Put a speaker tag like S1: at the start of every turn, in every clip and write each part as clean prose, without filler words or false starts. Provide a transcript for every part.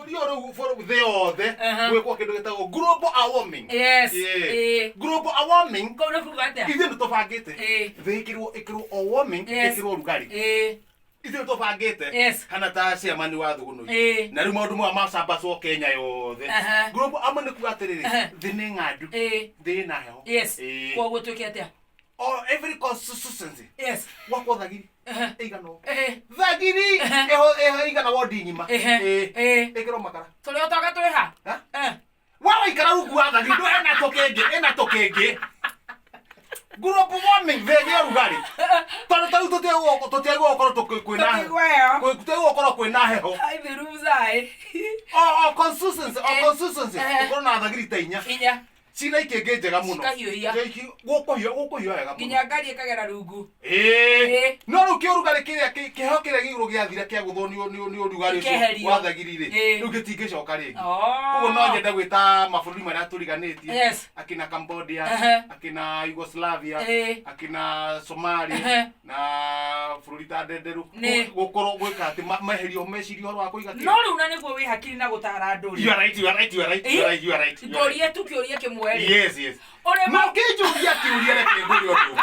S1: Bũrũri ũyũ rĩu thĩ yothe
S2: Aha.
S1: gwĩkwo kĩndũ gĩtagwo global warming.
S2: Yes.
S1: Yeah. Global warming.
S2: Kũu nĩ kuga atĩa?
S1: Ithuĩ nĩ tũbangĩte thĩ ĩkĩrwo o warming, ĩkĩrwo rugarĩ. Ithuĩ nĩ tũbangĩte hana ta chairman wa Thugunui na rĩu maũndũ maya macambacwo Kenya yothe. Global warming nĩ kuga atĩrĩrĩ, thĩ nĩ ng'andu, thĩ ĩna heho.
S2: Koguo twĩke atĩa?
S1: O every constituency gwakwo thagiri ĩigana ũũ, thagiri ĩho ĩigana wondi ng'ima. Ĩkĩrwo makara.
S2: Tũrĩ ũtonga twĩ ha?
S1: Ha? We waikara rungu wa thagiri ndũ ĩna tũkĩngĩ, ĩna tũkĩngĩ. Global warming, thĩ ĩgĩe ũrugarĩ, tondũ ta rĩu tũtiagĩrĩirwo gũkorwo kwĩna
S2: Tũkĩigua heho.
S1: tũtiagĩrĩirwo gũkorwo kwĩna heho.
S2: Ai, thĩ mzae.
S1: O constituency, o constituency ũkorwo na thagiri ta inya
S2: Inya.
S1: cina ikĩngĩ njega mũno.
S2: Cikahiũhia.
S1: Gũkũhiũha wega mũno.
S2: Nginya ngari ĩkagera rungu.
S1: No rĩu kĩũrugarĩ kĩrĩa kĩheho kĩrĩa gĩa igũrũ gĩathira, kĩagũthwo nĩ ũrugarĩ ũcio
S2: Gĩkeherio.
S1: wa thagiri rĩ, rĩu gĩtingĩcoka rĩngĩ. Koguo no nyende gwĩta mabũrũri marĩa tũriganĩtie, akina Cambodia, akina Yugoslavia, akina Somalia, na bũrũri ta Ndenderũ, gũkorwo gwĩka atĩ meherio mecirie ũhoro wa kũiga
S2: No
S1: kĩndũ.
S2: rĩu na nĩguo wĩ hakiri na gũtara andũ rĩ.
S1: You are right, you are right, you are right, you are right, you are right, you are right.
S2: Ngũrie tu kĩũria kĩmwe rĩ.
S1: Yes.
S2: Ũrĩ
S1: No ũkĩnjũria kĩũria, reke ngũrie ũndũ ũmwe.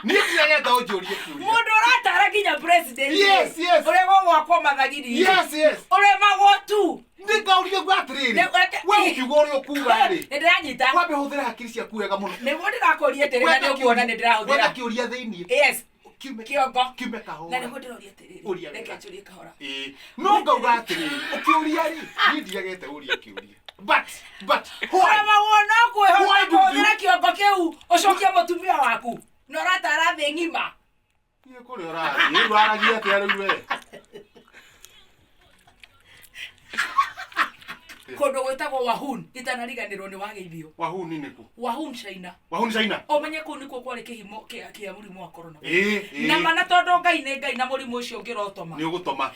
S1: Niĩ ndiagenda ũnjũrie kĩũria.
S2: Mũndũ ũratara nginya president
S1: Yes.
S2: ũrĩa gũgwakwo mathagiri
S1: Yes.
S2: ũremagwo tu.
S1: Nĩngauria nguo atĩrĩrĩ, we ũkiuga ũrĩa ũkuga rĩ,
S2: Nĩ ndĩranyita.
S1: wambe hũthĩra hakiri ciaku wega mũno.
S2: Nĩguo ndĩrakũria atĩrĩ, na nĩ ũkuona nĩ
S1: Gwetha
S2: ndĩrahũthĩra.
S1: kĩũria thĩiniĩ kiume
S2: Kĩongo.
S1: kiume
S2: Na
S1: kahora.
S2: nĩguo ndĩroria atĩrĩrĩ,
S1: Ũria
S2: reke
S1: wega.
S2: njũrie kahora.
S1: Ĩĩ. No ngauga atĩrĩrĩ, ũkĩũria rĩ, niĩ ndiagete ũria kĩũria, but why?
S2: Ũremagwo no kwĩhota
S1: Why do you-
S2: kũhũthĩra kĩongo kĩu ũcokie mũtumia waku na ũratara thĩ ng'ima.
S1: Niĩ kũrĩa ũrathiĩ rĩu waragia atĩa rĩu we?
S2: Kũndũ gwĩtagwo Wahun, itanariganĩrwo nĩ wageithio.
S1: Wahuni nĩkũ?
S2: Wahun, China.
S1: Wahuni China.
S2: Ũmenye kũu nĩkuo kwarĩ kĩhimo kĩa mũrimũ wa corona.
S1: Ĩĩ.
S2: Na mana, tondũ Ngai nĩ Ngai, na mũrimũ ũcio ũngĩrotoma
S1: Nĩ ũgũtoma.